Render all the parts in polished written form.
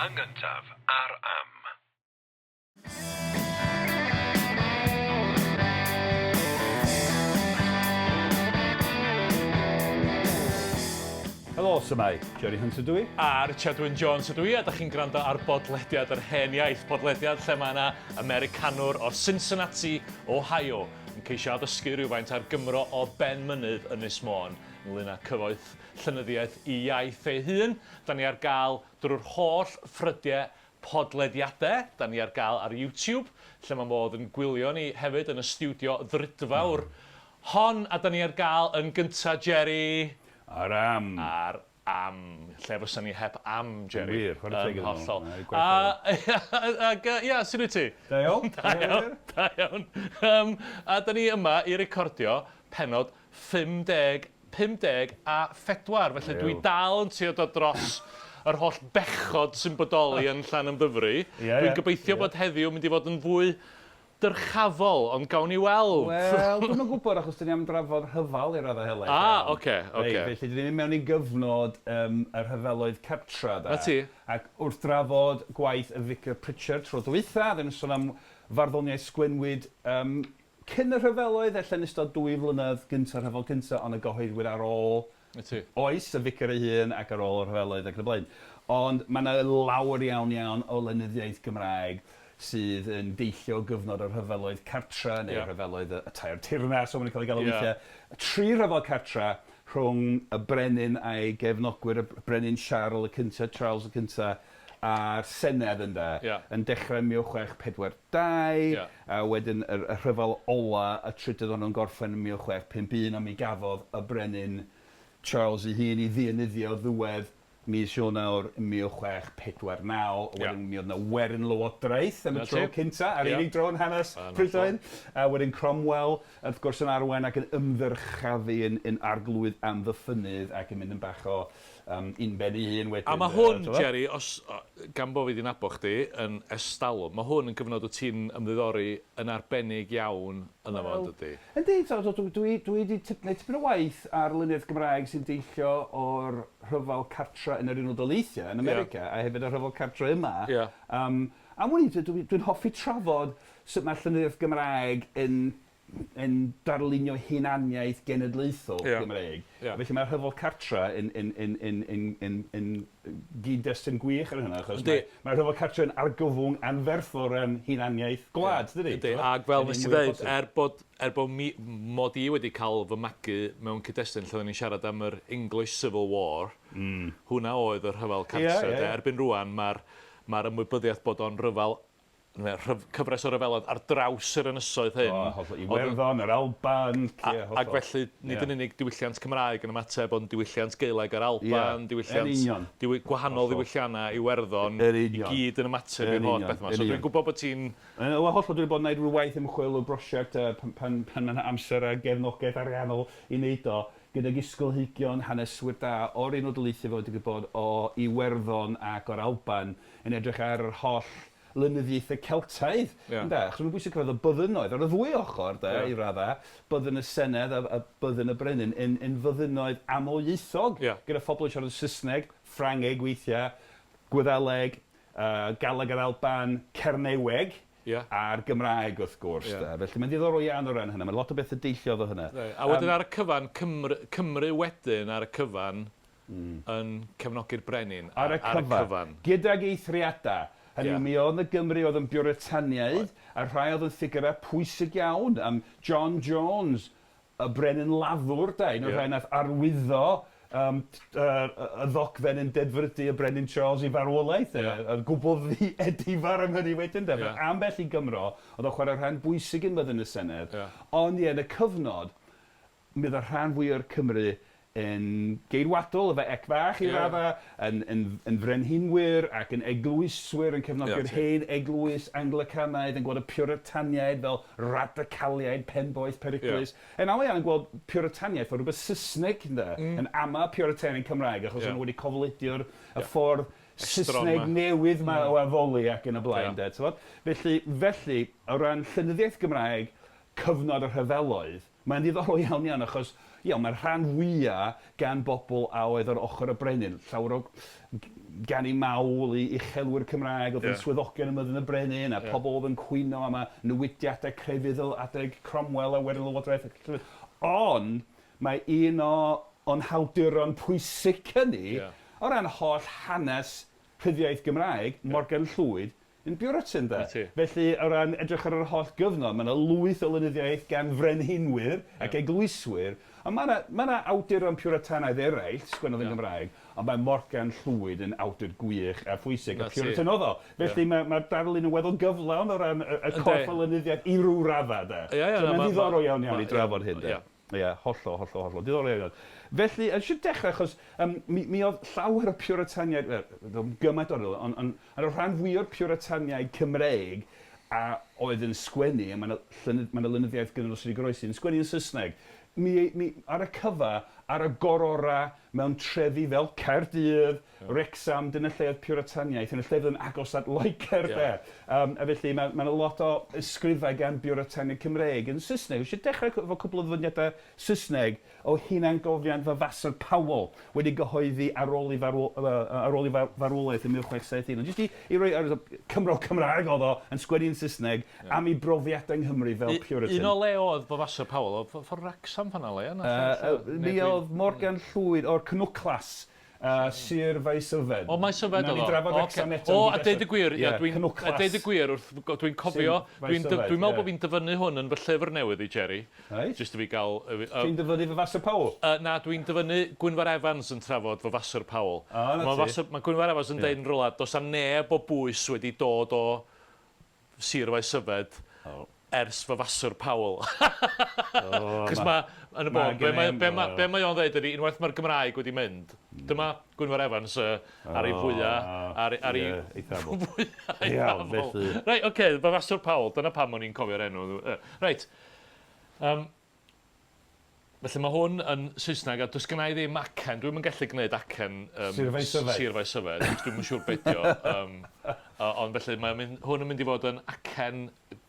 Yn gyntaf, ar Am. Helo, shwmae? Jerry Hunter dw i. A Richard Wyn Jones ydw i, a da chi'n gwrando ar bodlediad yr Hen Iaith, podlediad lle mae yna Americanwr o Cincinnati, Ohio, yn ceisio addysgu rhywfaint ar Gymro o Benmynydd, Ynys Môn, ynglyn â cyfoeth llenyddiaeth i iaith ei hun. Da ni ar gael drwy'r holl ffrydiau podlediadau. Da ni ar gael ar YouTube, lle mae modd yn gwylio ni hefyd yn y stiwdio ddrudfawr hon. A da ni ar gael yn gynta, Jerry. Ar Am. Ar Am. Lle fysa ni heb Am, Jerry? Yn wir, chwarae teg iddyn nhw. Yn hollol. A, ac, ia, sut wyt ti? Da iawn. Da iawn, da iawn. Um, a da ni yma i recordio pennod 50, 54, felly dwi dal yn trio dod dros yr holl bechod sy'n bodoli yn Llanymddyfri. Dwi'n gobeithio bod heddiw yn mynd i fod yn fwy dyrchafol, ond gawn ni weld. Wel, dwi'm yn gwybod, achos 'dyn ni am drafod rhyfel i raddau helaeth iawn. Ah, ocê, ocê. Reit, felly 'dyn ni'n mynd mewn i gyfnod yym y rhyfeloedd cartra, de. 'Na ti. Ac wrth drafod gwaith y Vicar Pritchard tro dwytha, oedden ni'n sôn am farddoniaeth sgwennwyd yym Cyn y rhyfeloedd, ella yn ystod dwy flynedd gynta'r rhyfel cynta, ond y gyhoeddwyd ar ôl 'Na ti. oes y ficer ei hun ac ar ôl y rhyfeloedd ac yn y blaen. Ond mae 'na lawer iawn iawn o lenyddiaeth Gymraeg sydd yn deillio o gyfnod y rhyfeloedd cartra neu rhyfeloedd y Tair Teyrnas, fel maen nhw'n cael eu galw weithiau. Y tri rhyfel cartra rhwng y brenin a'i gefnogwyr, y brenin Siarl y cynta, Charles y cynta, a'r Senedd ynde, yn dechrau yn 1642, a wedyn yr y rhyfel ola, y trydydd ohonyn nhw'n gorffen yn 1651, a mi gafodd y brenin Charles ei hun ei ddienyddio ddiwedd mis Ionawr 1649, a wedyn mi oedd 'na werinlywodraeth am y tro cynta, a'r unig dro yn hanes Prydain, a wedyn Cromwell, wrth gwrs, yn arwain ac yn ymddyrchafu yn yn arglwydd amddiffynnydd ac yn mynd yn bach o Yym, unben ei hun wedyn. A ma' hwn, Jerry, os, gan bo' fi 'di nabod chdi yn ers talwm, ma' hwn yn gyfnod wyt ti'n ymddiddori yn arbennig iawn yno fo, yn dydi? Yndi, so so dwi dwi dwi 'di tip- neud tipyn o waith ar lenyddiaeth Gymraeg sy'n deillio o'r rhyfel cartra yn yr Unol Daleithiau, yn America, a hefyd y rhyfel cartra yma. Yym, am wn i, dwi dwi'n hoffi trafod sut ma' llenyddiaeth Gymraeg yn yn darlunio hunaniaeth genedlaethol Gymreig. Felly mae'r Rhyfel Cartra yn yn yn yn yn yn yn gyd-destun gwych ar hynna, achos mae mae'r Rhyfel Cartra yn argyfwng anferthol o ran hunaniaeth gwlad, dydi? Yndi, ac fel nes ti ddeud, er bod er bod mi mod i wedi cael fy magu mewn cyd-destun lle oedden ni'n siarad am yr English Civil War, hwnna oedd y Rhyfel Cartra de. Erbyn rŵan mae'r mae'r ymwybyddiaeth bod o'n ryfel neu rhyf- cyfres o ryfeloedd ar draws yr ynysoedd hyn. O, hollol. Iwerddon, yr Alban, ie, hollol. Ac felly, nid yn unig diwylliant Cymraeg yn ymateb, ond diwylliant Gaeleg yr Alban, diwylliant... Yn union. Diwy- gwahanol ddiwylliannau Iwerddon, i gyd yn ymateb i'r holl beth yma. So dwi'n gwybod bod ti'n... Wel, hollol, dwi wedi bod yn gwneud rhyw waith ymchwil o brosiect pan pan pan mae 'na amser a gefnogaeth ariannol i wneud o, gydag ysgolheigion, haneswyr da o'r Unol Daleithiau, fel digwydd bod, o Iwerddon ac o'r Alban, yn edrych ar yr holl lenyddiaethau Celtaidd, ynde? Achos mae'n bwysig cofio oedd y byddinoedd ar y ddwy ochr, de, i raddau, byddin y Senedd a a byddin y Brenin, yn yn fyddinoedd amlieithog, gyda phobl yn siarad Saesneg, Ffrangeg weithiau, Gwyddeleg, yy Gaeleg yr Alban, Cernyweg, a'r Gymraeg wrth gwrs, de. Felly mae'n ddiddorol iawn o ran hynna. Mae lot o bethau deilliodd o hynna. A wedyn ar y cyfan, Cymru Cymru wedyn ar y cyfan, yn cefnogi'r brenin ar y cyfan. Gydag eithriadau. Hynny yw, mi oedd 'na Gymry oedd yn Biwritaniaid, a rhai oedd yn ffigurau pwysig iawn. Yym, John Jones, y brenin Lafur de, un o'r rhai wnaeth arwyddo yym y ddogfen yn dedfrydu y brenin Charles i farwolaeth de. Oedd gwbl ddi-edifar am hynny wedyn de. Ambell i Gymro oedd yn chwarae rhan bwysig yn myddin y Senedd. Ond ie, yn y cyfnod, Mi oedd y rhan fwya o'r Cymry yn geidwadol, efo ec fach i raddau, yn, yn, yn frenhinwyr ac yn eglwyswyr, yn cefnogi'r hen eglwys Anglicanaidd, yn gweld y Piwritaniaid fel radicaliaid penboeth peryglus. Yn aml iawn yn gweld Piwritaniaeth fel rhywbeth Saesneg, ynde, yn ama Piwritaniaid Cymraeg, achos o'n nhw wedi cofleidio'r y ffordd Saesneg newydd 'ma o addoli ac yn y blaen, de, t'mod? Felly, felly, o ran llenyddiaeth Gymraeg, cyfnod y rhyfeloedd, Mae'n ddiddorol iawn iawn achos, iawn, mae'r rhan fwya gan bobl a oedd ar ochr y brenin, llawer o ganu mawl i uchelwyr Cymraeg oedd yn swyddogion ym myddin y brenin, a pobl oedd yn cwyno am y newidiadau crefyddol adeg Cromwell a wedyn Lywodraeth. Ond mae un o o'n hawduron pwysica ni o ran holl hanes rhyddiaith Gymraeg, Morgan Llwyd, yn Buritan de. Felly, o ran edrych ar yr holl gyfnod, mae 'na lwyth o lenyddiaeth gan frenhinwyr ac eglwyswyr, ond mae 'na mae 'na awduron Puritanaidd eraill sgwennodd yn Gymraeg, ond mae Morgan Llwyd yn awdur gwych a phwysig, a Puritan oedd o. Felly mae mae'r darlun yn weddol gyflawn o ran y y corff o lenyddiaeth i ryw raddau de. So mae'n ddiddorol iawn iawn i drafod hyn de. Ie, hollol, hollol, hollol. Diddorol iawn. Felly, eisiau dechrau, achos yym, mi, mi oedd llawer o Puritaniaid, wel, ddim gymaint ohonyn nhw, ond on, on y rhan fwyaf o'r Puritaniaid Cymreig a oedd yn sgwennu, a mae yna ma lenyddiaeth gyda nhw sydd wedi goroesi, yn sgwennu yn Saesneg. Mi, mi, ar y cyfa, ar y gororau, mewn trefi fel Caerdydd, Wrecsam, dyna lle oedd Piwritaniaeth, yn y llefydd yn agos at Loegr de. A felly mae 'na lot o ysgrifau gan Biwritaniaid Cymreig yn Saesneg. Dwi eisiau dechrau efo cwpl o ddyfyniadau Saesneg o hunangofiant Vavasor Powell wedi gyhoeddi ar ôl ei farw- ar ôl ei farwolaeth yn 1671. Ond jyst i roi, Cymro Cymraeg oedd o, yn sgwennu yn Saesneg am ei brofiadau yng Nghymru fel Puritan. Un o le oedd Vavasor Powell? Oedd ffordd Wrecsam fan'na le? Mi oedd Morgan Llwyd o'r Cnwclas. Sir Faesyfed. O, Maesyfed oedd o. Nawn ni drafod Wrecsam eto. O, a deud y gwir, ia, dwi'n... A deud y gwir, wrth... Dwi'n cofio... Dwi'n dwi'n meddwl bod fi'n dyfynnu hwn yn fy llyfr newydd i, Jerry. Reit. Jyst i fi gael... Ti'n dyfynnu Vavasor Powell? Na, dwi'n dyfynnu Gwynfor Evans yn trafod Vavasor Powell. O, 'na ti. Mae Gwynfor Evans yn deud yn rywle, does 'na neb o bwys wedi dod o Sir Faesyfed ers Vavasor Powell. Chos mae, yn y bôn, be mae, be mae, be mae o'n ddeud ydy, unwaith mae'r Gymraeg wedi mynd, dyma Gwynfor Evans ar ei fwya, ar, ar ei fwya eithafol. Reit, oce, Vavasor Powell, dyna pam o'n i'n cofio'r enw. Reit, Felly mae hwn yn Saesneg a does gynna i ddim acen, dwi'm yn gallu gwneud acen yym... Sir Faesyfed. Sir Faesyfed, achos dwi'm yn siŵr be' 'di o yym ond felly mae o'n mynd, hwn yn mynd i fod yn acen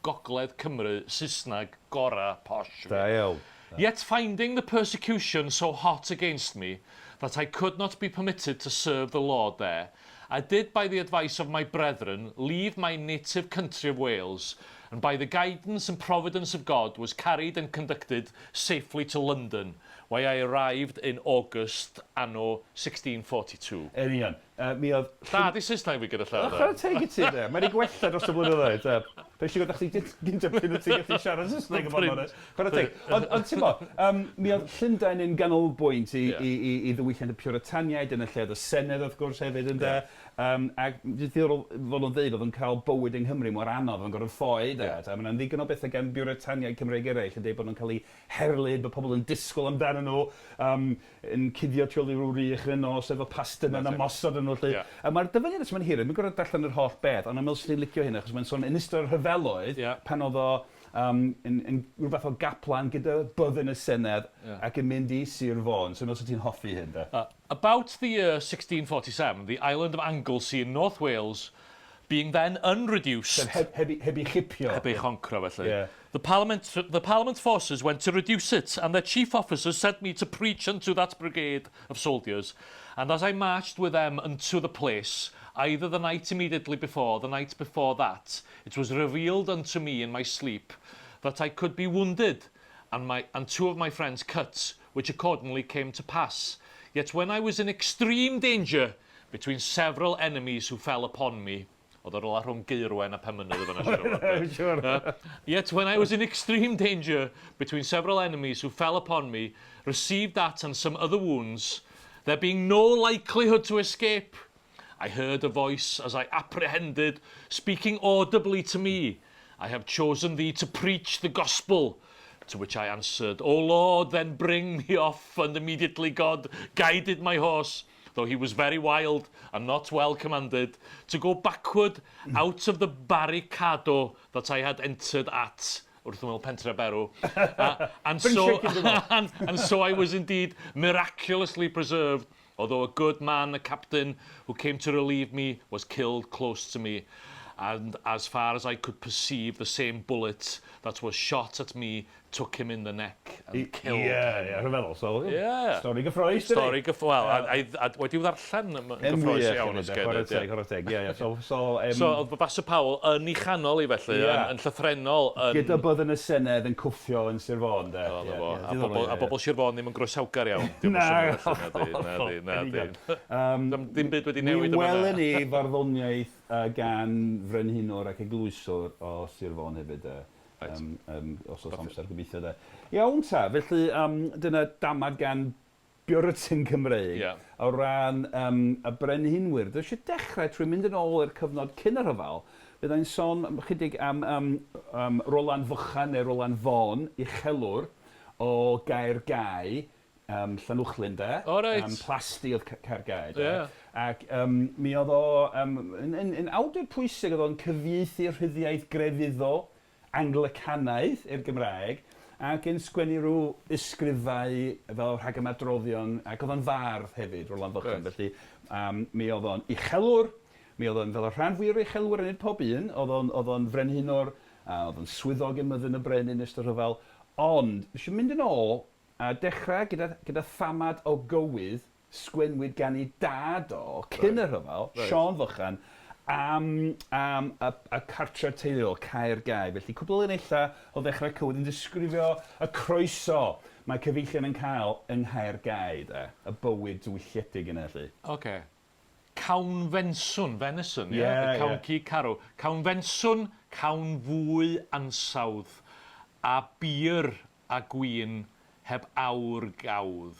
Gogledd Cymru Saesneg gora posh fi. Da iawn. Yet finding the persecution so hot against me that I could not be permitted to serve the Lord there, I did by the advice of my brethren leave my native country of Wales and by the guidance and providence of God was carried and conducted safely to London, where I arrived in August anno 1642. Yn union. Mi oedd... Da 'di Saesneg fi gyda llaw de. Chwarae teg i ti de. Mae 'di gwella dros y blynyddoedd. Fe eisiau gweld chdi gynt pryd wyt ti'n gallu siarad Saesneg i fod yn onest. Chwarae teg. Ond ond ti'n bo, mi oedd Llundain yn ganolbwynt i i i i ddiwylliant y Piwritaniaid, yn y lle oedd y Senedd wrth gwrs hefyd ynde. Yym ac ddiddorol fel o'n ddeud oedd o'n cael bywyd yng Nghymru mor anodd, oedd o'n gorfod ffoi de. A ma' 'na ddigon o bethe gan Biwritaniaid Cymreig eraill yn deud bod nhw'n cael eu herlid, bod pobl yn disgwyl amdanyn nhw, yym yn cuddio tu ôl i ryw rych yn y nos efo pastynau'n ymosod arnyn nhw 'lly. A mae'r dyfyniad yma'n hir, dwi'm yn gorfod darllen yr holl beth, ond dwi'n meddwl 'swn i'n licio hyn achos mae'n sôn yn ystod y rhyfeloedd pan oedd o yym yn yn rhyw fath o gaplan gyda byddin y Senedd ac yn mynd i Sir Fôn. So dwi'n meddwl 'set ti'n hoffi hyn de. About the year 1647, the island of Anglesey in North Wales being then unreduced... Sef heb heb ei heb ei chipio. Heb ei choncro felly. The Parliament the Parliament forces went to reduce it, and their chief officers sent me to preach unto that brigade of soldiers, and as I marched with them unto the place, either the night immediately before, the night before that, it was revealed unto me in my sleep that I could be wounded, and my and two of my friends cut, which accordingly came to pass. Yet when I was in extreme danger between several enemies who fell upon me, Oedd o rywle rhwng Gaerwen a Penmynydd yn fan'na siŵr o fod. Siŵr. Yet when I was in extreme danger between several enemies who fell upon me, received that and some other wounds, there being no likelihood to escape, I heard a voice as I apprehended, speaking audibly to me, I have chosen thee to preach the gospel. To which I answered, O Lord, then bring me off. And immediately God guided my horse, though he was very wild and not well commanded, to go backward out of the barricado that I had entered at wrth ymyl Pentre Berw. And, so, and so I was indeed miraculously preserved, although a good man, a captain, who came to relieve me, was killed close to me. And as far as I could perceive, the same bullet that was shot at me Took him in the neck and killed him. Ie, ie, rhyfeddol. So, Ie. stori gyffroes, dydi? Stori gyff... Wel, a, a, a wedi'w ddarllen yn gyffroes iawn, os gael Chwarae teg, chwarae teg, ie, ie. So, so, um, so oedd Bassett Powell yn ei chanol i felly, Ie. yn, yn llythrennol, yn... Gyda byddin y Senedd yn cwffio yn Sir Fôn, de. O, 'na Ie, fo. ie, A diddorol, bobl, ie, a ie. bobl Sir Fôn ddim yn groesawgar iawn. Diolch Na, yn swnio felly, na di, na di, na di. Dim byd wedi Mi newid yn welwn fan'na. ni farddoniaeth gan frenhinwr ac eglwyswr o Sir Fôn hefyd, de. Reit. Os oes amser gobeithio, de. Iawn ta, felly dyna damad gan Buritan Cymreig o ran y brenhinwyr. Dwi eisiau dechrau trwy mynd yn ôl i'r cyfnod cyn y rhyfel. Fydda i'n sôn chydig am Roland Fychan neu Roland Vaughan, uchelwr o Gaergau, Llanuwchllyn, de. O, reit. Plasty oedd Caergau, de. Ie. Ac mi oedd o yn awdur pwysig, oedd o'n cyfieithu rhyddiaith grefyddol Anglicanaidd i'r Gymraeg, ac yn sgwennu rhyw ysgrifau fel rhagymadroddion, ac oedd o'n fardd hefyd, Roland Fychan. Reit. Felly mi oedd o'n uchelwr, mi oedd o'n fel y rhan fwyaf o'r uchelwyr, nid pob un, oedd o'n frenhinwr, a oedd o'n swyddog ym myddin y brenin yn ystod rhyfel, ond fi eisiau mynd yn ôl a dechrau gyda thamad o gywydd sgwennwyd gan ei dad o cyn y rhyfel, Siôn Fychan, am am y y cartref teuluol, Caer Gai. Felly cwpl o linellau o ddechrau cywydd yn disgrifio y croeso mae cyfeillion yn cael yng Nghaer Gai, de, y bywyd diwylliedig yna, 'lly. Ocê. Cawn fenswn, venison, ie? Ie, ie. Cawn cig carw. Cawn fenswn, cawn fwy ansawdd, a beer a gwin heb awr gawdd,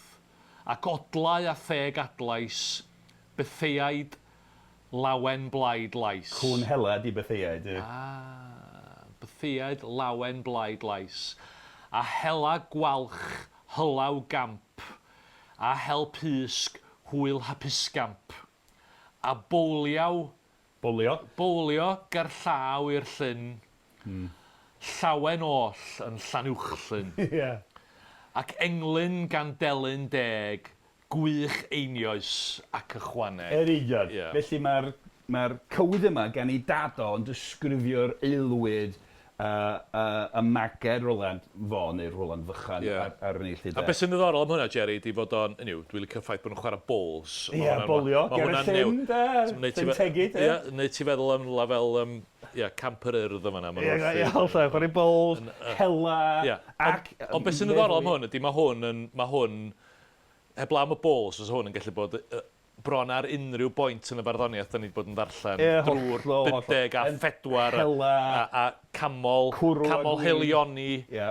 ac odlau a theg adlais, bytheiaid lawen blaid lais. Cŵn hela 'di bytheiaid, ie. Ah, bytheiaid lawen blaid lais, a hela gwalch hylaw gamp, a hel pysg hwyl hapusgamp, a bowliaw Bowlio. Bowlio ger llaw i'r llyn. Llawen oll yn Llanuwchllyn. Ie. Ac englyn gan delyn deg, gwych einioes ac ychwaneg. Yn union. Ie. Felly mae'r mae'r cywydd yma gan ei dad o yn disgrifio'r aelwyd y maged Roland Vaughan neu Roland Fychan arni 'lly de. A beth sy'n ddiddorol am hwnna, Jerry, ydi fod o'n, hynny yw, dwi'n licio'r ffaith bod nhw'n chwarae bowls. Ie, bowlio, ger y llyn de, llyn Tegid. Ie, neu ti feddwl am rywle fel, ie, Camp yr Urdd yn fan'na. Ie, ie, hollol, chwarae bowls, hela, ac... Ond beth sy'n ddiddorol am hwn ydi, mae hwn yn, mae hwn, heblaw am y bowls, fysa hwn yn gallu bod bron ar unrhyw boint yn y farddoniaeth da ni 'di bod yn ddarllen Ie, drwy'r hollol, hollol. 54 Hela, a, a camol, cwrw a camol gwin. helioni, Ie.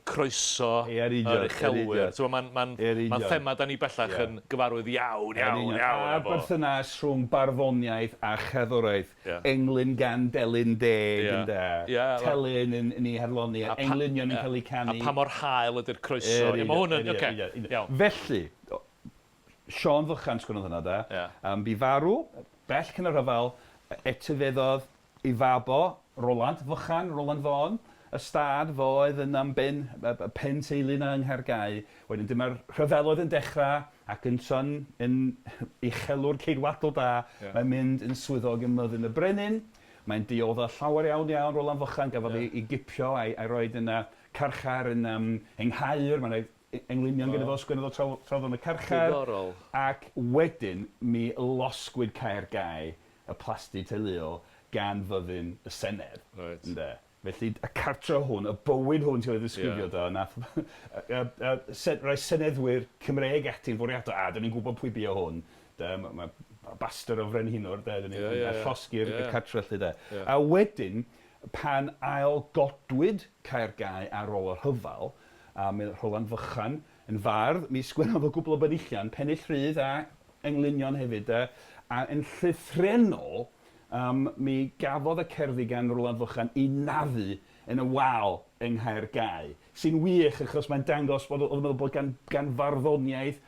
croeso Ie, yn union, yr yn uchelwyr. union. So mae'n ma Yn ma union. thema da ni bellach Ie. yn gyfarwydd iawn, Yn iawn, union. iawn A'r efo. berthynas rhwng barddoniaeth a cherddoriaeth. Ie. Englyn gan delyn deg, Ie. ynde? Ie, wel- Telyn yn ei herloni, A pa- englynion yn ie. cael eu canu. A pa mor hael ydy'r croeso. Yn Ie, mae hwn yn, union, oce, union, union. iawn. Felly, Siôn Fychan sgwennodd hwnna de. Ie. Bu farw, bell cyn y rhyfel, etifeddodd ei fab o, Roland Fychan, Roland Vaughan, y stad, fo oedd yn am ben, y pen teulu 'na yng Nghaergau. Wedyn dyma'r rhyfeloedd yn dechrau, ac ynto'n yn uchelwr ceidwadol da, Ie. mae'n mynd yn swyddog ym myddin y brenin, mae'n diodda llawer iawn iawn Roland Fychan, gafodd Ie. ei gipio a'i roid yn y carchar yn yng Nghaer, mae'n englynion gyda fo, sgwennodd o tra oedd o'n y carchar. Diddorol. Ac wedyn mi losgwyd Caer Gai, y plasty teuluol, gan fyddin y Senedd. Reit. Ynde? Felly y cartre hwn, y bywyd hwn ti'n cael ei ddisgrifio Ie. do, nath rai seneddwyr Cymreig ati'n fwriadol, a dyn ni'n gwybod pwy bu o hwn, de, ma' bastard o frenhinwr, de, dyn ni'n Ie, ie, ie. llosgi'r cartre 'lly de. Ie. A wedyn, pan ail-godwyd Caer Gai ar ôl y rhyfel, A mi oedd Rholan Fychan yn fardd, mi sgwennodd o gwbl o benillion, pennill rhydd a englynion hefyd de, a yn llythrennol, mi gafodd y cerddi gan Roland Fychan eu naddu yn y wal yng Nghaergau, sy'n wych achos mae'n dangos bod oedd yn meddwl bod gan, gan farddoniaeth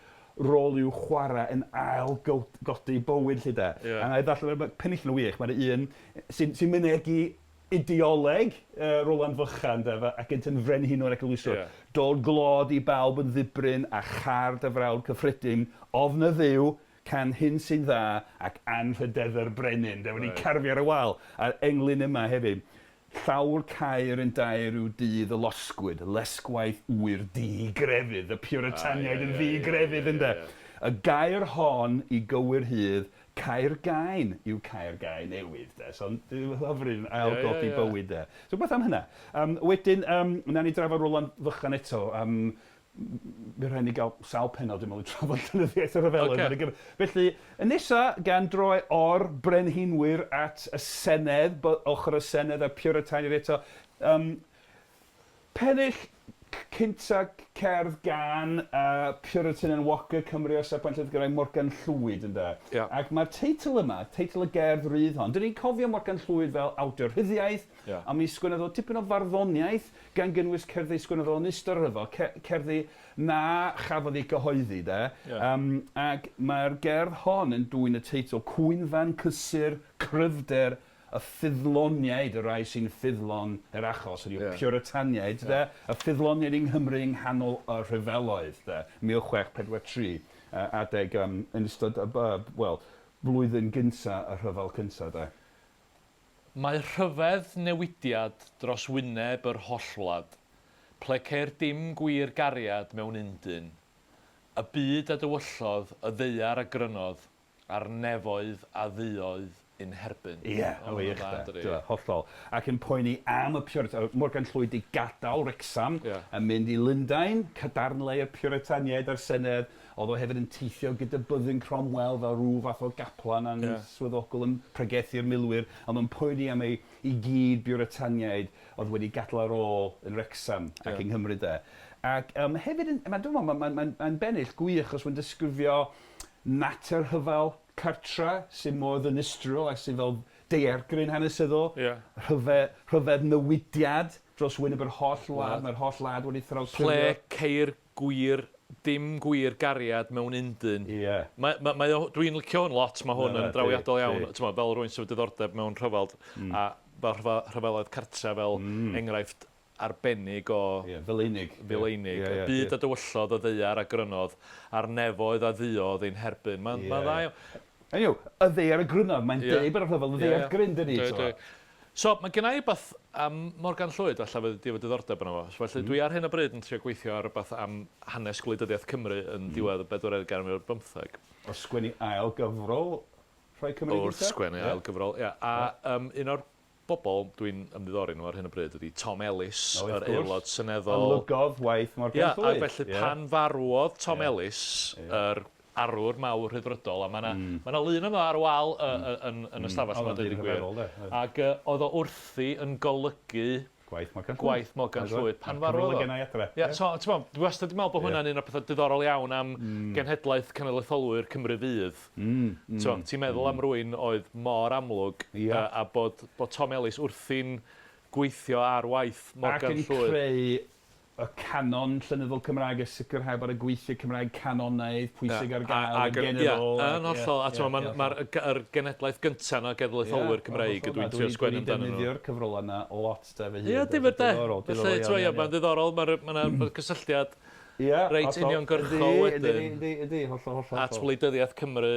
rôl i'w chwarae yn ail godi bywyd 'lly de. Ie. A wna i ddarllen, mae penillion yn wych, mae 'na un sy'n sy mynegi Ideoleg Roland Fychan de, ac yntau'n frenhinwr ac eglwyswr. Ie. Dod glod i bawb yn ddibrin a char dy frawd cyffredin, ofn y Dduw, can hyn sy'n dda, ac anrhydeddu'r brenin. De, wedi Reit. carfio ar y wal. A'r englyn yma hefyd. Llawr caer yn dair yw dydd y losgwyd, lesgwaith ŵyr di-grefydd, y Puritaniaid yn ddi-grefydd ynde? Y gair hon i gywir hydd, Caer Gain yw Caer Gai Newydd de, so hyfryd yn ail-godi bywyd de. So rhywbeth am hynna. Yym wedyn yym wnawn ni drafod Roland Fychan eto, yym By' rhaid ni gael sawl pennod dwi'n meddwl i trafod llenyddiaeth y rhyfeloedd. Ocê. Gyfer. Felly, y nesa, gan droi o'r brenhinwyr at y Senedd, ochr y Senedd a'r Puritaniaid eto, yym, pennill cynta cerdd gan uh, Puritan and Walker Cymru o safbwynt Llyfr Gymraeg Morgan Llwyd, ynde? Ia. Ac mae'r teitl yma, teitl y gerdd rydd hon, dyn ni'n cofio Morgan Llwyd fel awdur rhyddiaith, Ia. a mi sgwennodd o tipyn o farddoniaeth, gan gynnwys cerddi sgwennodd o yn ystod y rhyfel, cerddi na chafodd eu cyhoeddi, de. Ie. Ac mae'r gerdd hon yn dwyn y teitl Cwynfan Cysur Cryfder y Ffyddloniaid, y rhai sy'n ffyddlon i'r achos, hynny yw Puritaniaid, de, y ffyddloniaid yng Nghymru yng nghanol y rhyfeloedd, de, 1643, adeg, yn ystod y, wel, blwyddyn gynta y rhyfel cynta, de. Mae rhyfedd newidiad dros wyneb yr hollwlad, ple ceir dim gwir gariad mewn undyn. Y byd a dywyllodd, y ddaear a grynodd, a'r nefoedd a dduodd in herbyn. Ie, O, wych ma'n dda de. yndydi? T'mo', hollol. Ac yn poeni am y Purit-, Morgan Llwyd 'di gadael Wrecsam. Ie. A mynd i Lundain, cadarnle i'r Puritaniaid a'r Senedd. Oedd o hefyd yn teithio gyda byddin Cromwell fel rhyw fath o gaplan answyddogol yn pregethu'r milwyr, ond o'n poeni am ei i gyd Biwritaniaid oedd wedi gadael ar ôl yn Wrecsam ac yng Nghymru de. Ac yym hefyd yn, mae'n dwi'n meddwl, mae'n mae'n mae'n bennill gwych achos mae'n disgrifio natur rhyfel cartra sydd mor ddinistriol a sydd fel daeargryn hanesyddol. Rhyfe, rhyfedd newidiad dros wyneb yr holl wlad, mae'r holl wlad wedi thrawsffurfio. Ple ceir gwir, dim gwir gariad mewn undyn. Ie. Mae, mae, mae o, dwi'n licio hwn lot, mae hwn yn drawiadol iawn, t'mod, fel rhywun sydd efo diddordeb mewn rhyfel, a fel rhyfel, rhyfeloedd cartre fel enghraifft arbennig o... Ie, fileinig. Fileinig. Ie, ie, Y byd a dywyllodd, y ddaear a grynodd, a'r nefoedd a dduodd ein herbyn. Mae'n, mae'n dda iawn. Hynny yw, y ddaear a grynodd, mae'n deud bod y rhyfel yn ddaeargryn, dydi? Yndi, yndi. So, mae genna i rywbeth am Morgan Llwyd, falle fyddi di efo diddordeb yno fo. So, felly, dwi ar hyn o bryd yn trio gweithio ar rywbeth am hanes gwleidyddiaeth Cymru yn diwedd y bedwaredd ganrif ar bymtheg. Wrth sgwennu ail gyfrol Rhoi Cymru Gyntaf? Wrth sgwennu ail gyfrol, ia. A un o'r bobl dwi'n ymddiddori nhw ar hyn o bryd ydy Tom Ellis, O, wrth yr gwrs. Aelod Seneddol. Olygodd waith Morgan Llwyd. Ia, a felly pan farwodd Tom Ellis, yr arwr mawr Rhyddfrydol, a mae 'na ma' 'na lun yno ar wal yy yy yn yn y stafell 'ma deud y gwir. Ac yy oedd o wrthi yn golygu Gwaith Morgan Llwyd. Gwaith Morgan Llwyd pan farwodd o. Cyfrol gennau adre. Ie, so t'mo' dwi wastad 'di meddwl bod hwnna'n un o'r petha diddorol iawn am genhedlaeth cenedlaetholwyr Cymru Fydd. T'mo' ti'n meddwl am rywun oedd mor amlwg a bod bod Tom Ellis wrthi'n gweithio ar waith Morgan Ac yn Llwyd. creu y canon llenyddol Cymraeg a sicrhau bod y gweithiau Cymraeg canonaidd pwysig ar gael yn genedl. Ie, yn hollol. A t'mod, ma'n, ma'r yr genhedlaeth gynta 'na o genedlaetholwyr Cymreig ydw i'n trio sgwennu amdanyn nhw. Dwi'n defnyddio'r cyfrolau 'na lot de fy hun. Ie, difyr de. Felly, t'mo', ie, ma'n ddiddorol, ma'r ma' 'na gysylltiad reit uniongyrchol wedyn. Yndi, yndi, yndi, hollol, hollol. At wleidyddiaeth Cymru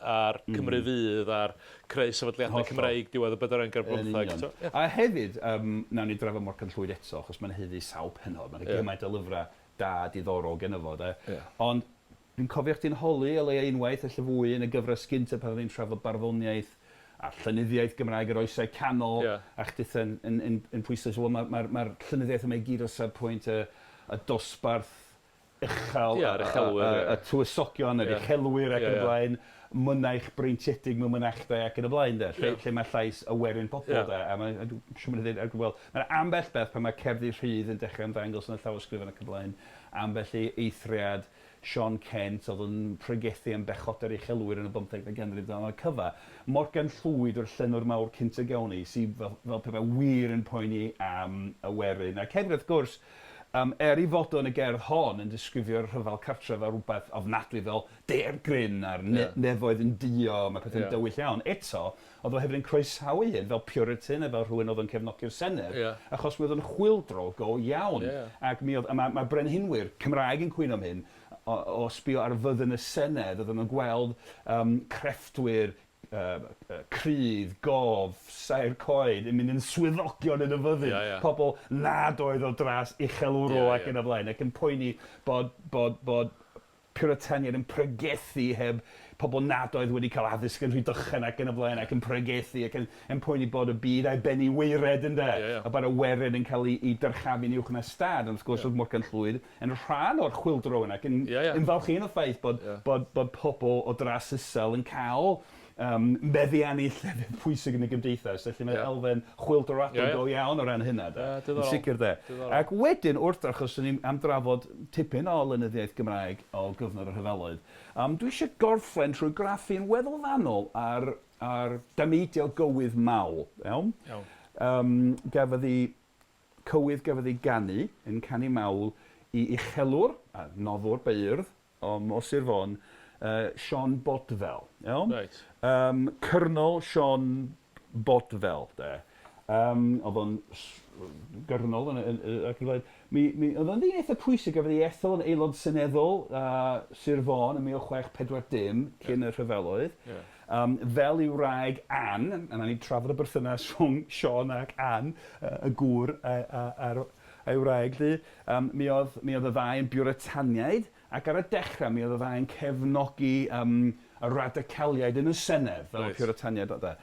a'r Cymru Fydd a'r creu sefydliadau Hollol. Cymreig diwedd y bedwaredd ganrif ar Yn bymtheg. union. So, ie. A hefyd, yym, nawn ni drafod Morgan Llwyd eto, achos mae'n haeddu sawl pennod, mae 'na gymaint o lyfrau da, diddorol gynno fo, de. Ie. Ond dwi'n cofio chdi'n holi o leia unwaith, ella fwy, yn y gyfres gynta pan oedden ni'n trafod barddoniaeth a llenyddiaeth Gymraeg yr Oesau Canol, Ie. a chditha'n yn, yn, yn pwysleisio, wel, mae'r mae, mae llenyddiaeth yma i gyd o safbwynt y, y dosbarth uchel, Ie, yr uchelwyr, ie. y tywysogion, yr uchelwyr ac yn y blaen, mynaich breintiedig mewn mynachdai ac yn y blaen de, lle, lle mae llais y werin pobl de, a mae, dwi'n siŵr mae'n dweud, wel, mae'n ambell beth pan mae cerddi rhydd yn dechrau ymddangos yn y llawysgrifen ac yn y blaen, ambell i eithriad, Siôn Cent oedd yn pregethu am bechodau'r uchelwyr yn y bymthegfed ganrif dan y cyfa. Morgan Llwyd yw'r llenwr mawr cynta gawn ni sydd fel, fel pe bai wir yn poeni am y werin. Ac hefyd wrth gwrs, Yym, er ei fod o yn y gerdd hon yn disgrifio'r rhyfel cartref fel rhywbeth ofnadwy, fel daeargryn a'r ne- nefoedd yn duo, mae pethau'n dywyll iawn, eto, oedd o hefyd yn croesawu hyn fel Puritan a fel rhywun oedd yn cefnogi'r Senedd, achos mi oedd o'n chwyldro go iawn. Ac mi oedd, a mae, mae brenhinwyr Cymraeg yn cwyno am hyn, o, o sbio ar fyddin y Senedd, oedden nhw'n gweld yym crefftwyr, Crydd, Gof, Saer Coed yn mynd yn swyddogion yn y fyddin. Ia, ia. Pobl nad oedd o dras uchelwrol Ia, ac ia. yn y blaen ac yn poeni bod bod bod Puritaniaid yn pregethu heb pobl nad oedd wedi cael addysg yn Rhydychen ac yn y blaen ac yn pregethu ac yn yn poeni bod y byd a'i ben i waered ynde? Ia, ia. A bod y werin yn cael ei ei dyrchafu'n uwch na stad ond wrth gwrs oedd Morgan Llwyd yn rhan o'r chwyldro yna ac yn Ia, ia. ymfalchïo yn y ffaith bod Ia. bod bod pobl o dras isel yn cael yym meddiannu llefydd pwysig yn y gymdeithas, felly mae Ie. elfen chwyldroadol Ie, ie. go iawn o ran hynna de. Ie, diddorol. Yn sicr de. Diddorol. Ac wedyn wrth achos o'n i'n am drafod tipyn o lenyddiaeth Gymraeg o gyfnod y rhyfeloedd, yym dwi eisiau gorffen trwy graffu'n weddol fanwl ar ar dameidiau gywydd mawl, iawn? Iawn. Yym gafodd 'i cywydd gafodd ei ganu yn canu mawl i uchelwr a noddwr beirdd o o Sir Fôn, yy Siôn Bodfel, iawn? Reit. Yym Cyrnol Siôn Bodfel, de. Yym o'dd o'n gyrnol yn y yn yy ac yn y blaen. Mi mi o'dd o'n ddyn eitha pwysig gafodd ei ethol yn aelod seneddol yy Sir Fôn yn 1640 cyn y rhyfeloedd. Ie. Yym fel i'w wraig Ann, a nawn ni trafod y berthynas rhwng Siôn ac Ann, yy y gŵr a a a'r a'i wraig 'lly. Yym mi o'dd mi o'dd y ddau yn Biwritaniaid. Ac ar y dechrau, mi oedd y ddau'n cefnogi yym y radicaliaid yn y Senedd, fel y Puritaniaid oedd e.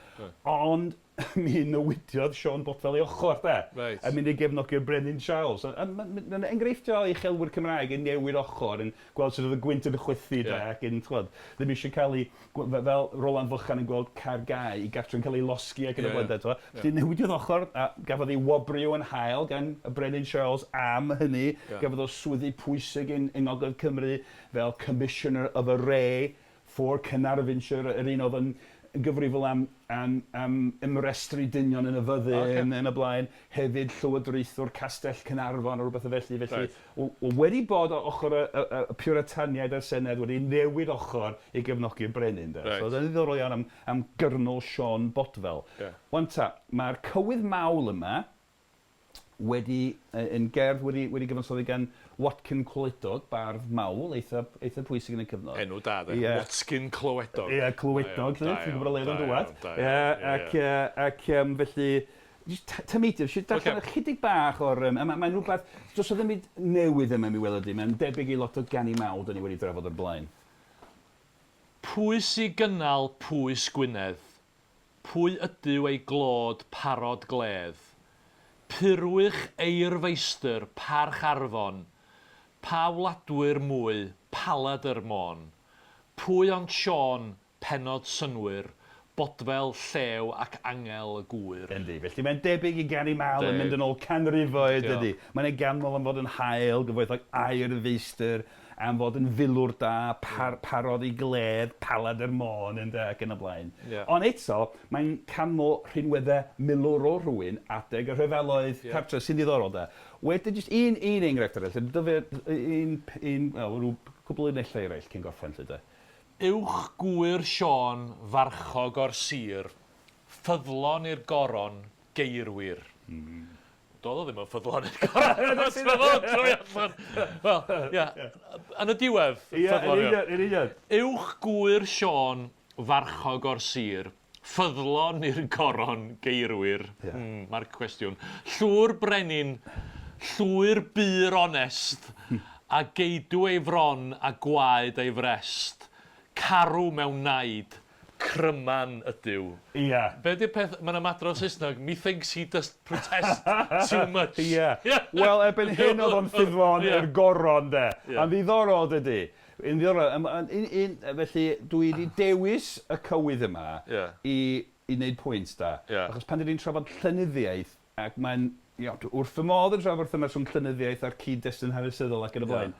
Ond mi newidiodd Siôn Bodfel ei ochr, de. Reit. A mynd i gefnogi'r Brenin Charles. A mae'n enghreifftiau o uchelwyr Cymraeg yn newid ochr, yn gweld sut oedd y gwynt yn chwythu, de, ac yn, ch'mod, ddim eisiau cael ei fel Roland Fychan yn gweld Caer Gai, ei gartre yn cael ei losgi ac yn y blaen, de, t'mo'. Felly newidiodd ochr a gafodd ei wobrwyo yn hael gan y Brenin Charles am hynny. Gafodd o swyddi pwysig yn yng Ngogledd Cymru fel Commissioner of Array for Caernarfonshire, yr un oedd yn gyfrifol am am am ymrestru dynion yn y fyddin yn y blaen. Hefyd llywodraethwr Castell Caernarfon a rhywbeth o felly. Felly wedi bod o ochr y y y Puritaniaid a'r Senedd wedi newid ochr i gefnogi'r brenin de. So oedd o'n ddiddorol iawn am am Gyrnol Siôn Bodfel. 'Wan ta, mae'r cywydd mawl yma wedi, yn gerdd wedi wedi gyfansoddi gan Watkin Clywedog, bardd mawl eitha eitha pwysig yn y cyfnod. Enw da de, Watkin Clywedog. Ie, Clywedog 'lly, ti'n gwybod o le oedd o'n dŵad. Ie, ac yy ac yym felly jyst tameidiau, jyst darllen ychydig bach o'r yym, a mae'n rhywbeth, does 'na ddim byd newydd yma mi weled di, mae'n debyg i lot o ganu mawl 'dan ni wedi drafod o'r blaen. Pwy sy gynnal pwys Gwynedd? Pwy ydyw ei glod parod gledd? Purwych eirfeistr parch Arfon, Pa wladwyr mwy paladr Môn? Pwy ond Siôn, pennod synnwyr, Bodfel, llew ac angel y gŵyr? Yndi, felly mae'n debyg i ganu mawl yn mynd yn ôl canrifoedd, dydi? Mae'n ei ganmol am fod yn hael, gyfoethog aur feistr, am fod yn filwr da, par, parodd ei gledd, paladr Môn, ynde, ac yn y blaen. Yeah. Ond eto, mae'n canmol rhinweddau milwrol rhywun adeg y rhyfeloedd yeah. cartref, sy'n ddiddorol de. Wedyn, jyst un, un enghraifft arall, dyfe, un, un, wel, rhyw cwbl o linellau eraill cyn gorffen, lle de. Uwch gŵyr Siôn farchog o'r sir, ffyddlon i'r goron, geirwir. Doedd o ddim yn ffyddlon i'r goron. Ti'n meddwl, troi allan. Wel, ia, yn y diwedd, ffyddlon Ie, yn union, yn union. Uwch gŵyr Siôn, farchog o'r sir, ffyddlon i'r goron, geirwir. Ie. Marc cwestiwn. Llwyr brenin, llwyr bur onest, a geidw ei fron a gwaed ei frest, carw mewn naid, Cryman ydyw. Ia. Be 'di'r peth, mae'n ymadrodd Saesneg, methinks he does protest too much. Ia. Wel, erbyn hyn oedd o'n ffyddlon i'r goron, de. Ia. A'n ddiddorol, dydy. Yn ddiddorol. Yym, un, un, felly, dwi 'di dewis y cywydd yma Ia. i i wneud pwynt, da. Ia. Achos pan 'dan ni'n trafod llenyddiaeth, ac mae'n, you know, dwi wrth fy modd yn trafod berthynas rhwng llenyddiaeth a'r cyd-destun hanesyddol ac yn y blaen.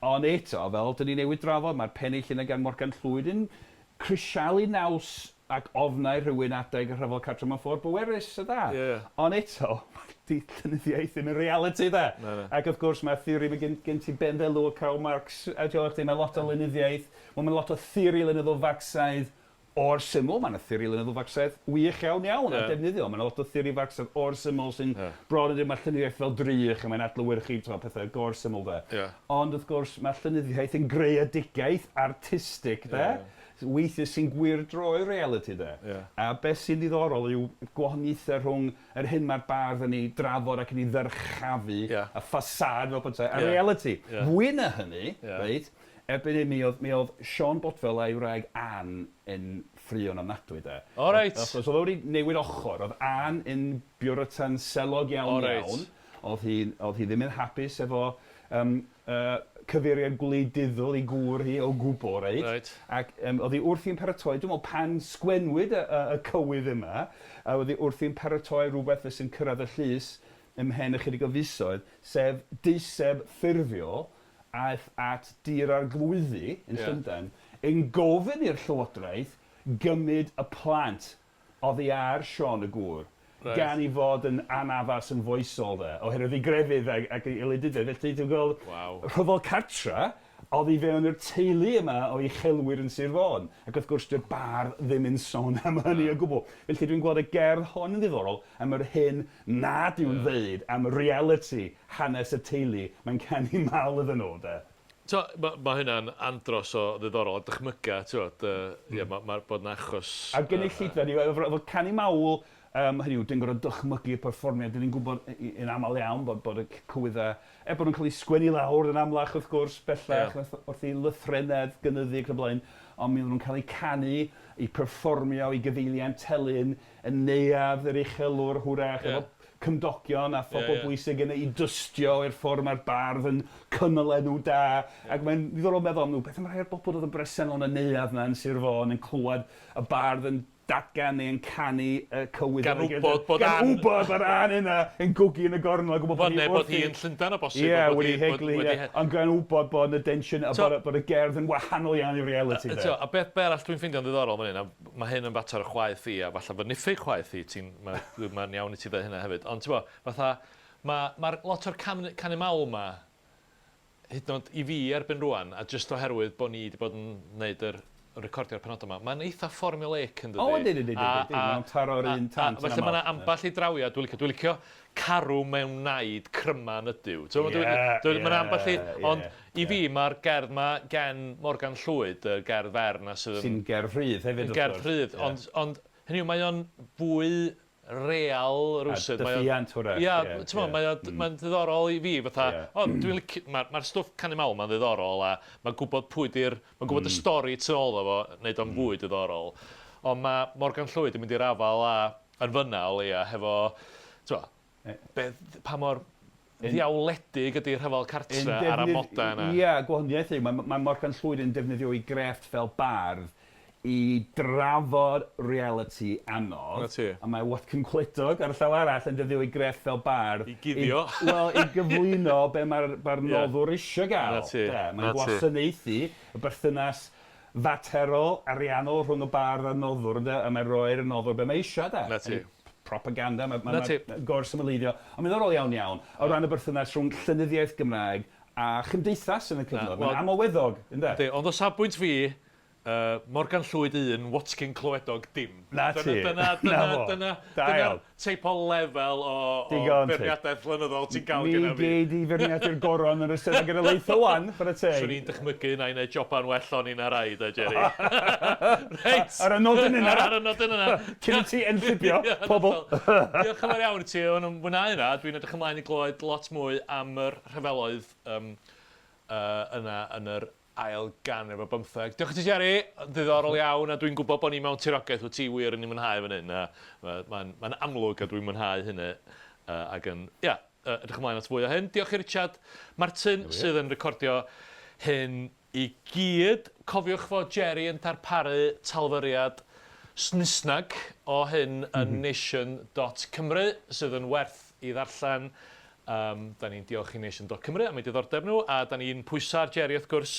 Ond eto, fel 'dan ni newydd drafod, mae'r pennill yna gan Morgan Llwyd yn crisialu naws ac ofnau rhywun adeg y Rhyfel Cartref mewn ffordd bwerus a da. Ie, ie. Ond eto, 'di llenyddiaeth ddim yn realiti de. Na, na. Ac wrth gwrs mae theori, mae gen, gen ti Ben Ddelw o Karl Marx, a ti'n gweld, mae lot o lenyddiaeth, wel mae lot o theori lenyddol Farcsaidd o'r syml, mae yna theori lenyddol Farcsaidd wych iawn iawn a defnyddiol. Mae yna lot o theori Farcsaidd o'r syml sy'n bron yn dweud mae llenyddiaeth fel drych a mae'n adlewyrchu t'mod pethau gor-syml de. Ie. Ond wrth gwrs mae llenyddiaeth yn greadigaeth artistig de. Ie. weithiau sy'n gwyrdroi realiti de. Ie. A beth sy'n ddiddorol yw gwahaniaethau rhwng yr hyn mae'r bardd yn ei drafod ac yn ei ddyrchafu, Ie. y ffasâd fel petai, a Ie. realiti. Ie. Fwy na hynny, Ie. reit, erbyn hyn mi oedd, mi oedd Siôn Bodfel a'i wraig Ann yn ffrio'n ofnadwy de. O reit. Achos oedd o wedi newid ochr, oedd Ann yn Buritan selog iawn O reit. iawn. Oedd hi, oedd hi ddim yn hapus efo yym, yy, cyfeiriad gwleidyddol ei gŵr hi o gwbl, reit? Reit. Ac yym, oedd hi wrthi'n paratoi, dwi'n meddwl pan sgwennwyd y, y, y cywydd yma, a oedd hi wrthi'n paratoi rhywbeth fyse'n cyrraedd y llys ymhen ychydig o fisoedd, sef deiseb ffurfiol aeth at Dŷ'r Arglwyddi yn Ie. Llundain yn gofyn i'r Llywodraeth gymryd y plant oddi ar Siôn y Gŵr, Reit. gan ei fod yn anaddas yn foesol de, oherwydd ei grefydd ag, ac ei wleidyddiaeth. Felly dwi'n gweld Waw. rhyfel cartra oddi fewn i'r teulu yma o uchelwyr yn Sir Fôn. Ac wrth gwrs dyw'r bardd ddim yn sôn am hynny o gwbl. Felly dwi'n gweld y gerdd hon yn ddiddorol am yr hyn nad yw'n ddeud am realiti hanes y teulu mae'n canu mawl iddyn nhw de. T'o', ma' ma' hynna'n andros o ddiddorol, a dychmyga, t'wod, yy, ie, ma' ma'r bod 'na achos... A'r gynulleidfa, hynny yw, efo efo canu mawl, yym, hynny yw, dim gorfod dychmygu y perfformiad, 'dan ni'n gwybod yn aml iawn bod bod y cywyddau, er bod nhw'n cael eu sgwennu lawr yn amlach wrth gwrs, bellach, wrth wrth i lythrennedd gynyddu ac yn y blaen, ond mi oedden nhw'n cael eu canu, eu perfformio i gyfeiliant telyn, yn neuadd yr uchelwr hwrach, efo cymdogion a phobl bwysig yna i dystio i'r ffordd mae'r bardd yn cynnal enw da. Ac mae'n ddiddorol meddwl am nhw, beth am rhai o'r bobl oedd yn bresennol yn y neuadd 'na yn Sir Fôn yn clywed y bardd yn datgan neu yn canu y cywydd Gan wybod bod Gan Ann... wybod bod Ann yna yn gwgu yn y gornel a gwybod bod hi Neu bod hi wrthi. yn Llundain o bosib. Ie, bod wedi hi- bod- heglu, wedi ie. he- Ond gan wybod bod 'na densiwn a So- bod y bod y gerdd yn wahanol iawn i realiti de. T'o', a beth be' arall dwi'n ffeindio'n ddiddorol fan hyn, a ma' hyn yn fater o chwaeth i, a falle fy niffyg chwaeth i, ti'n, ma', mae'n iawn i ti ddeud hynna hefyd, ond t'bo', fatha, ma' ma'r lot o'r cam, canu mawl 'ma, hyd yn oed i fi erbyn rŵan, a jyst oherwydd bod ni wedi bod yn neud yr recordio'r penodau 'ma, mae'n eitha formulaic yn dydi? O yndi, yndi, yndi, yndi, mae'n taro'r un tant yn Felly mae yna aml. ambell i drawiad dwi'n licio. Dwi'n licio carw mewn naid cryman ydyw. Ti'n gwbod, Ie, Mae yna ambell i... ie, Ond i ie. fi mae'r gerdd 'ma gen Morgan Llwyd, y gerdd fer 'na sydd yn... Sy'n gerdd rhydd hefyd, wrth Gerdd gwrs. rhydd, ond, ond hynny yw, mae o'n fwy real rywsut. A dyffiant hwrach. Ia, ti'n gwbod, mae o, mae'n ddiddorol i fi, fatha, o, dwi'n licio, mae'r ma stwff canu mawl ma'n ddiddorol, a mae'n gwybod pwy di'r, mae'n gwybod y stori tu ôl iddo fo, wneud o'n fwy diddorol. Ond mae Morgan Llwyd yn mynd i'r afael â, yn fyna o leia, hefo, ti'n gwbod, be, pa mor ddiawledig ydy rhyfel cartre a'r amodau yna. Ia, gwahaniaeth yw, mae, mae Morgan Llwyd yn defnyddio'i grefft fel bardd i drafod realiti anodd. 'Na ti. A mae Watcyn Clydog ar y llaw arall yn defnyddio'i grefft fel bardd. I guddio. Wel, i gyflwyno be mae'r mae'r noddwr eisiau gael. 'Na ti. De. Mae'n 'Na ti. gwasanaethu y berthynas faterol, ariannol rhwng y bardd a'r noddwr, ynde, a mae'n rhoi'r noddwr be mae eisiau, de. 'Na ti. Propaganda, mae, mae, 'Na ti. mae gorsymleiddio. Ond mae'n ddiddorol iawn iawn, o ran y berthynas rhwng llenyddiaeth Gymraeg a chymdeithas yn y cyfnod. wel- Mae'n amlweddog, ynde? Yndi, ond o safbwynt fi, yy, Morgan Llwyd un, Watkin Clywedog dim. Na ti. Dyna, dyna, Na dyna, fo. dyna, Da dyna'r iawn. teip o lefel o, o Digon teg. beirniadaeth lenyddol ti'n gael Mi gyda fi. gei di feirniadu'r goron yn yr Eisteddfod Genedlaethol wan, chwarae teg. Swn i'n dychmygu na i wneud joban well o'n i na rai, de, Jerry. Reit. Ar y nodyn yna. Ar y nodyn yna. Cyn i ti enllibio Ie, pobl. hollol. Diolch yn fawr iawn i ti, o'n i'n mwynhau hynna. Dwi'n edrych ymlaen i glywed lot mwy am yr rhyfeloedd um, yna yn yr ail ganrif ar bymtheg. Diolch i ti, Jerry. Ddiddorol iawn, a dwi'n gwybod bod ni mewn tirogaeth wyt ti wir yn ei mwynhau fan hyn. a Mae'n ma amlwg a dwi'n mwynhau hynny. Ac yn, ia, edrych ymlaen at fwy o hyn. Diolch i Richard Martin sydd yn recordio hyn i gyd. Cofiwch fod Jerry yn darparu talfyriad Saesneg o hyn yn nation.cymru sydd yn werth i ddarllen. Da ni'n diolch i nation.cymru am eu diddordeb nhw, a da ni'n pwyso ar Jerry wrth gwrs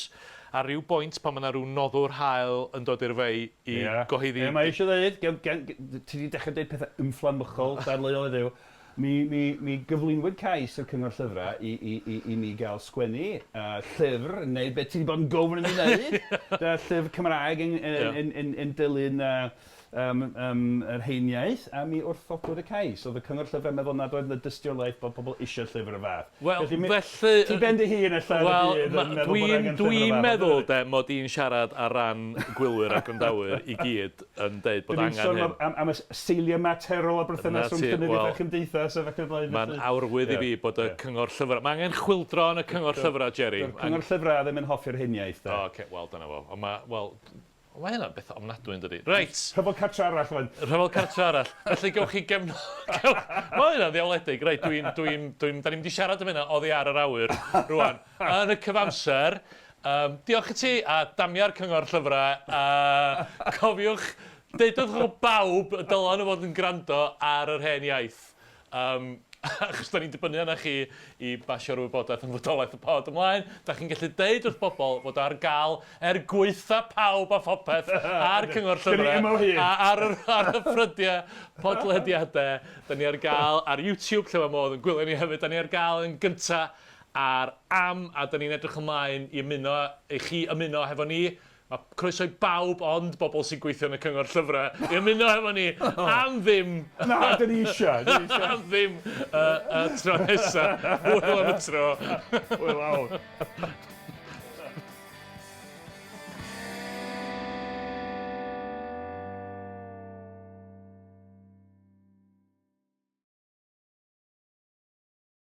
ar ryw boint pan mae yna rhyw noddwr hael yn dod i'r fei i gyhoeddi. Ie, mae eisiau dweud, ti wedi dechrau dweud pethau ymfflamychol, dadleuol heddiw. Mi gyflwynwyd cais i'r Cyngor Llyfrau i mi gael sgwennu llyfr, yn neud beth ti wedi bod yn gofyn i mi wneud. Llyfr Cymraeg yn dilyn um, um, yr heiniaeth, a mi wrthodwyd y cais. Oedd y Cyngor Llyfrau yn meddwl nad oedd yna dystiolaeth bod pobl eisiau llyfr y fath. Wel, felly, felly... Ti ben dy hun ella Wel, dwi'n dwi meddwl de, mod i'n siarad ar ran gwylwyr a gwrandawyr i gyd yn deud bod angen hyn. Am, am, am y seiliau materol a berthynas rhwng llenyddiaeth a chymdeithas a fath o blaen. Mae'n arwydd i fi bod y cyngor llyfrau... Mae angen chwyldro yn y cyngor llyfrau, Jerry. Dyw'r cyngor llyfrau ddim yn hoffi'r heniaith, de. O, oce, wel, dyna fo. Ond mae, wel, mae hynna'n beth ofnadwy yn dydi. Reit. Rhyfel cartre arall, wan. Rhyfel cartre arall. Felly gewch chi gefn... Mae hynna'n ddiawledig. Reit, dwi'n... Dwi dwi, da ni'n mynd i siarad am hynna oddi ar yr awyr rwan. Yn y cyfamser, um, diolch i ti a damia'r cyngor llyfrau. A cofiwch, deudwch wrth bawb y dylen nhw fod yn gwrando ar yr hen iaith. Um, achos da ni'n dibynnu arna chi i basio'r wybodaeth am fodolaeth y pod ymlaen. Da chi'n gallu deud wrth bobl fod ar gael er gwaetha pawb a phopeth ar Cyngor Llyfrau a ar, yr, ar y ffrydiau podlediadau. Da ni ar gael ar YouTube lle mae modd yn gwylio ni hefyd. Da ni ar gael yn gynta ar am a da ni'n edrych ymlaen i ymuno, i chi ymuno hefo ni. Mae croeso i bawb ond bobl sy'n gweithio yn y cyngor llyfrau i ymuno hefo ni am ddim. Na, dyn ni eisiau. Am ddim y tro nesaf. Hwyl am y tro. Hwyl awr.